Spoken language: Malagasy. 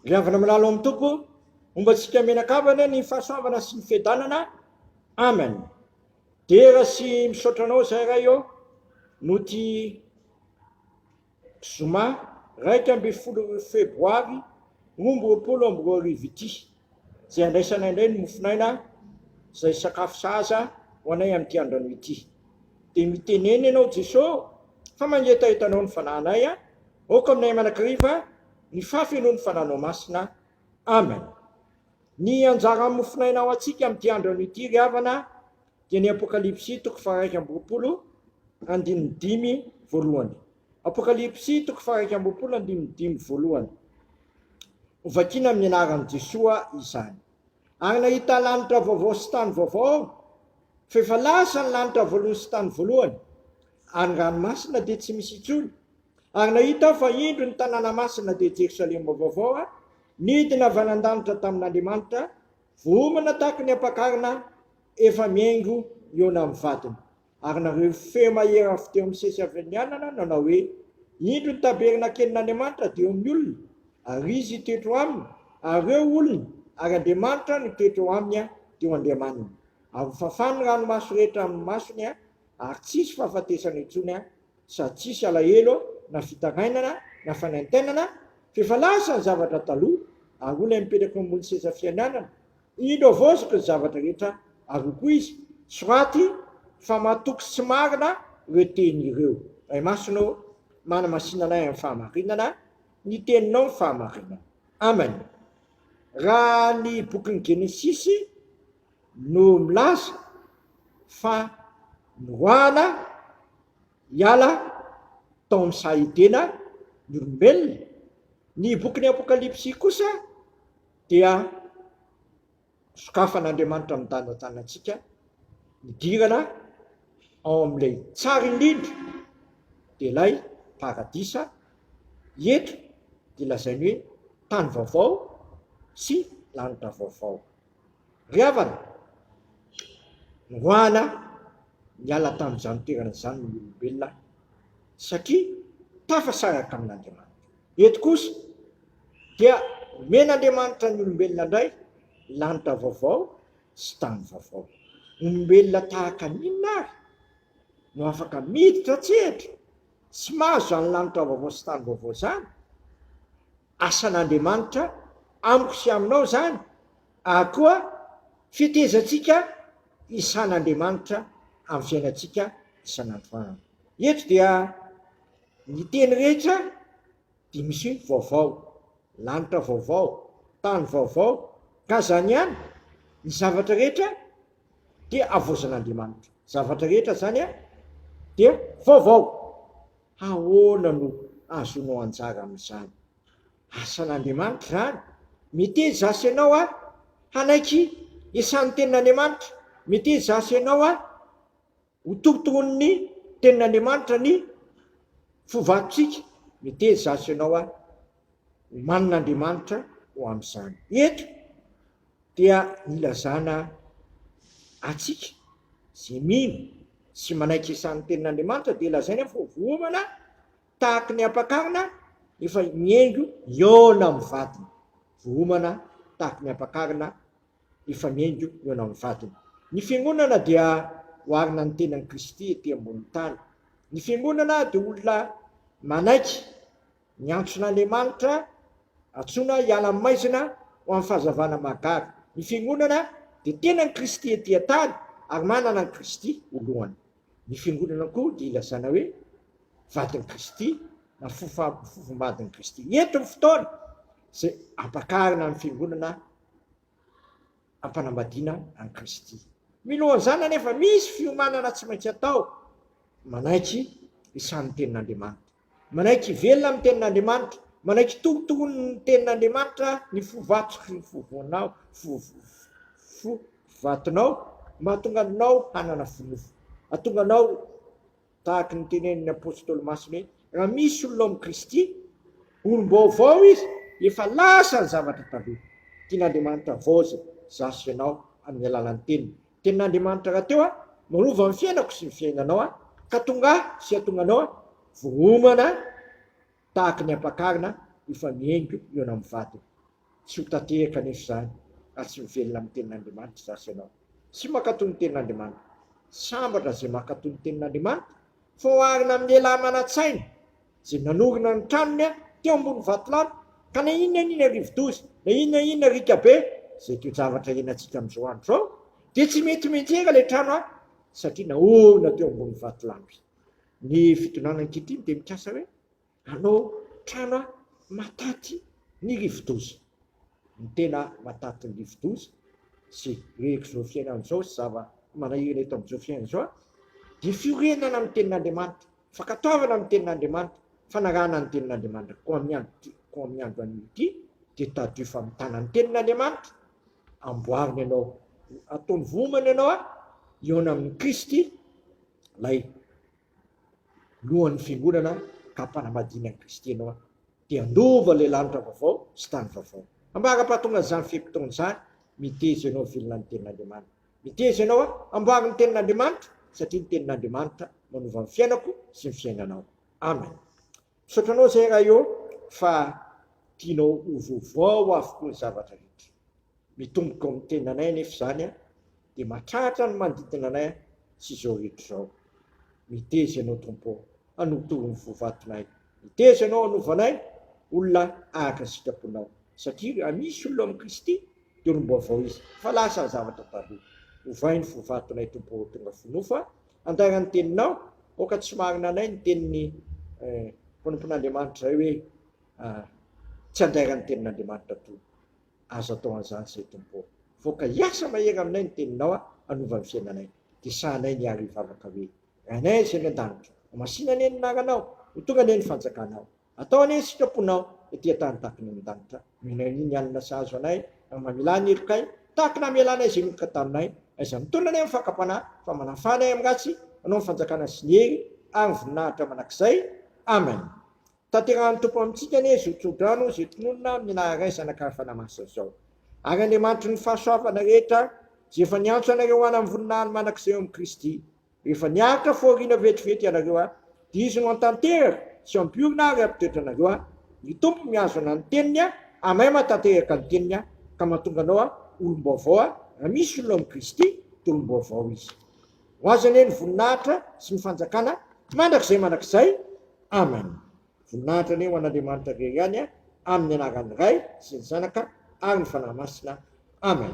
Ry havana malala ao amin'ny Tompo, homba antsika mianakavy anie ny fahasoavana sy ny fiadanana. Amen. Dera sy misaotra anao izahay Ray ô, noho ity zoma 11 febroary 2022 ity, izay andraisanay indray ny mofon'aina izay sakafo sahaza ho anay amin'ity andro anio ity. Dia mitenena ianao Jeso fa mangetaheta anao ny fanahinay, aoka aminay mandrakariva ny fahafenoan'ny Fananao Masina. Amen. Ny anjara mofonaina ho antsika amin'ity andro anio ity ry havana dia ny Apokalypsy toko faha-21 andininy dimy voalohany. Apokalypsy toko faha-21 andininy dimy voalohany. Hovakiana amin'ny anaran'i Jesoa izany. Ary nahita lanitra vaovao sy tany vaovao aho, fa efa lasa ny lanitra voalohany sy tany voalohany, ary ny ranomasina dia tsy misy intsony. Ary nahita aho fa indro ny tanàna masina dia Jerosalema vaovao a, nidina avy any an-danitra tamin'Andriamanitra, voaomana tahaka ny ampakarina efa mihaingo hihaona amin'ny vadiny. Ary nareo feo mahery avy teo amin'ny sesy avy nianana nanao hoe, Indro ny tabernakelin'Andriamanitra dia eo amin'ny olona, ary Izy hitoetra eo aminy, ary ireo olony, ary Andriamanitra no hitoetra eo aminy dia ho Andriamaniny. Ary hofafany ny ranomaso rehetra amin'ny masony, ary tsy hisy fahafatesana intsony, sady tsy hisy alahelo na fitarainana na fanaintainana, fa efa lasa ny zavatra taloha, ary olona mipetraka eo ambony seza fiainanana. Indro avoaziko ny zavatra rehetra, ary hoy koa izy, Soraty fa matoky sy marina ireo teny ireo. Ray Masina ô, manamasina anay amin'ny fahamarinana, ny teninao ny fahamarinana. Amen. Raha ny bokin'ny Genesisy no milaza fa noroahana hiala tao amin'ny saha Edena ny olombelona, ny bokin'ny Apokalypsy kosa dia sokafan'Andriamanitra midandadana antsika nidirana ao amin'ilay tsara indrindra dia ilay paradisa, eto dia lazainy hoe tany vaovao sy lanitra vaovao. Ry havana, noroahana niala tamin'izany toerana izany ny olombelona satria tafasaraka amin'Andriamanitra. Eto kosa dia omen'Andriamanitra ny olombelona indray lanitra vaovao sy tany vaovao. Olombelona tahaka ny inona ary no afaka miditra an-tsehatra sy mahazo izany lanitra vaovao sy tany vaovao izany? Asan'Andriamanitra amiko sy aminao izany ary koa fetezantsika isan'Andriamanitra amin'ny fiainantsika isan'andro. Eto dia ny teny rehetra dia misy hoe vaovao, lanitra vaovao, tany vaovao, ka izany ihany, ny zavatra rehetra dia havaozan'Andriamanitra. Zavatra rehetra izany dia vaovao. Ahoana no ahazoanao anjara amin'izany? Asan'Andriamanitra izany. Meteza izaho sy ianao aho hanaiky isan'ny tenin'Andriamanitra. Meteza izaho sy ianao aho ho torotoronin'ny tenin'Andriamanitra ny fo vatontsika. Meteza izaho sy ianao aho homanin'Andriamanitra ho amin'izany. Eto dia nilazana antsika izay mino sy manaiky isan'ny tenin'Andriamanitra dia lazaina fa voaomana tahaky ny ampakarina efa mihaingo hihaona amin'ny vadiny. Voaomana tahaky ny ampakarina efa mihaingo hihaona amin'ny vadiny. Ny fiangonana dia oharina ny tenan'i Kristy ety ambonin'ny tany. Ny fiangonana dia olona manaiky Ny antson'Andriamanitra, antsoina hiala amin'ny maizina ho amin'ny fahazavana mahagaga. Ny Fiangonana dia tenan'i Kristy ety an-tany ary manana an'i Kristy ho lohany. Ny Fiangonana koa dia ilazana hoe vadin'i Kristy na fofombadin'i Kristy. Eto ny fotoana izay ampakarina ny Fiangonana ampanambadiana an'i Kristy. Milohan'izany anefa misy fiomanana tsy maintsy atao, manaiky isan'ny tenin'Andriamanitra. Manaiky hivelona amin'ny tenin'Andriamanitra, manaiky torotoronin'ny tenin'Andriamanitra ny fo vatoko sy ny fo voanao, fo fo vatonao, mba hahatonga anao hanana fo nofo. Hahatonga anao tahaka ny tenenin'ny Apostoly Masina hoe, raha misy olona ao amin'i Kristy, olom-baovao izy, efa lasa ny zavatra taloha. Tian'Andriamanitra havaozina izaho sy ianao amin'ny alalan'ny teniny. Tenin'Andriamanitra rahateo a, manova ny fiainako sy ny fiainanao a, ka tonga ahy sy hatonga anao a, voaomana tahaka ny ampakarina efa mihaingo eo amin'ny vadiny. Tsy ho tanteraka anefa izany raha tsy mivelona amin'ny Tenin'Andriamanitra izaho sy ianao. Tsy mankatò ny Tenin'Andriamanitra. Sambatra izay mankatò ny Tenin'Andriamanitra, fa oharina amin'ny lehilahy manan-tsaina izay nanorina ny tranony teo ambony vatolampy, ka na inona na inona rivo-doza, na inona na inona riaka be, izay toe-javatra iainantsika amin'izao andro izao, dia tsy mety mianjera ilay trano satria naorina teo ambony vatolampy. Ny fitondrana ankehitriny dia mikasa hoe Hanao trano mataty ny rivodoza. Ny tena mataty ny rivodoza sy reraka izao fiainana izao sy zava-manahirana eto amin'izao fiainana izao dia fiorenana amin'ny tenin'Andriamanitra, fankatoavana amin'ny tenin'Andriamanitra, fanarahana ny tenin'Andriamanitra. Koa amin'ny andro koa amin'ny andro anio ity dia tadidio fa mitana ny tenin'Andriamanitra, amboarina ianao, ataony vohomana ianao hihaona amin'i Kristy ilay lohan'ny fiangonana ka ampanambadiana an'i Kristy ianao dia handova ilay lanitra vaovao sy tany vaovao. Ambara-pahatongan'izany fe-potoana izany, miteza ianao velona ny tenin'Andriamanitra. Miteza ianao amboary ny tenin'Andriamanitra satria ny tenin'Andriamanitra manova ny fiainako sy ny fiainanao. Amen. Misaotra anao izay Ray ô fa tianao ho vaovao avokoa ny zavatra rehetra. Mitomboka ao amin'ny tenanay anefa izany dia mahatratra ny manodidina anay sy izao rehetra izao. Miteza Ianao Tompo ô, hanorotoro ny fo vatonay. Miteza Ianao hanova anay olona araka ny sitraponao. Satria raha misy olona ao amin'i Kristy dia olom-baovao izy, fa lasa ny zavatra taloha. Ovay ny fo vatonay Tompo ô ho tonga fo nofo a. Andaira ny teninao, aoka tsy marina anay ny tenin'ny mpanompon'Andriamanitra izay hoe tsy andaira ny tenin'Andriamanitra Tompo. Aza atao an'izany izay Tompo ô. Voaka hiasa mahery aminay ny teninao hanova ny fiainanay. Dia sahanay ny ary hivavaka hoe, Rainay izay any an-danitra, ho masina anie ny anaranao, ho tonga anie ny fanjakanao. Atao anie ny sitraponao, ety an-tany tahaka ny any an-danitra. Omena anie ny hanina sahazo anay, ary mamelà ny helokay, tahaka ny namelanay izay meloka taminay. Aiza mitolona anie amin'ny fakam-panahy, fa manafaha anay amin'ny ratsy, anao ny fanjakana sy ny hery ary ny voninahitra mandrakizay. Amen. Tanterahan'ny Tompo amintsika anie izao tsodrano izay tononina amin'ny anaran'ny Ray, Zanaka ary Fanahy Masina izao. Ary Andriamanitry ny fahasoavana rehetra, izay efa niantso anareo ho any amin'ny voninahiny mandrakizay ao amin'i Kristy, rehefa niaritra fahoriana vetivety ianareo, dia Izy no hantanteraka sy hampiorina ary hampitoetra anareo. Ny Tompo mihazona ny teniny, ary mahay mahatanteraka ny teniny, ka mahatonga anao olom-baovao. Raha misy olona ao amin'i Kristy, dia olom-baovao izy. Ho Azy anie ny voninahitra sy ny fanjakana mandrakizay mandrakizay. Amen. Voninahitra anie ho an'Andriamanitra irery ihany amin'ny anaran'ny Ray sy ny Zanaka ary ny Fanahy Masina. Amen.